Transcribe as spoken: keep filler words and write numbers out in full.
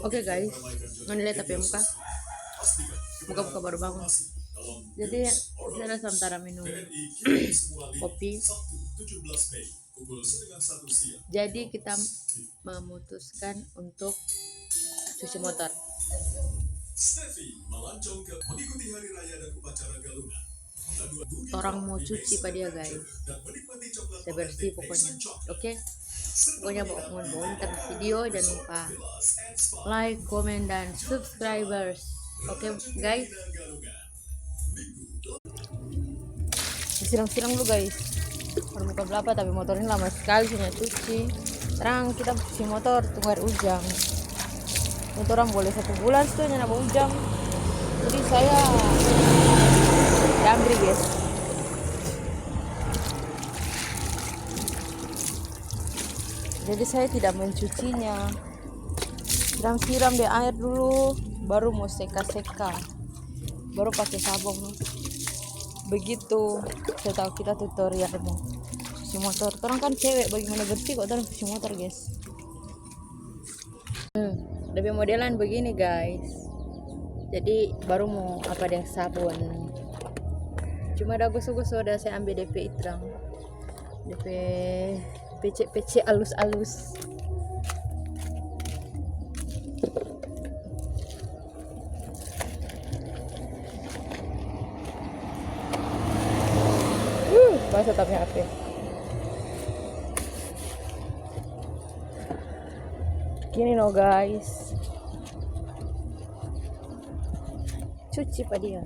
Oke guys, ngoni lia ta pe muka. Muka-muka baru bangun. Jadi, kita ada sementara minum kopi. Jadi, kita memutuskan untuk cuci motor. Orang mau cuci pa dia, guys. Sebersih pokoknya. Oke. Pokoknya, bo-, mohon bontar video, jangan lupa like, komen, dan subscribers. Oke, guys. Siram-siram dulu, guys. Baru buka belapa, tapi motor ini lama sekali sih nyanda cuci. Terang kita cuci motor, tunggu air hujan. Motor orang boleh satu bulan situ nyanda ada hujan. Jadi saya damri, guys. Jadi saya tidak mencucinya. Siram-siram deh air dulu, baru mau seka-seka. Baru pakai sabong. Begitu. Saya tahu kita tutorial mau cuci motor. Torang kan cewek, bagaimana bersih kok torang cuci motor, guys. Hmm, lebih modelan begini, guys. Jadi baru mau apa deng sabun. Cuma ada gosok-gosok, ada saya ambil D P itu dong. D P pece-pece alus-alus. Uh, basah tapi H P. Gini no, guys. Cuci pa dia.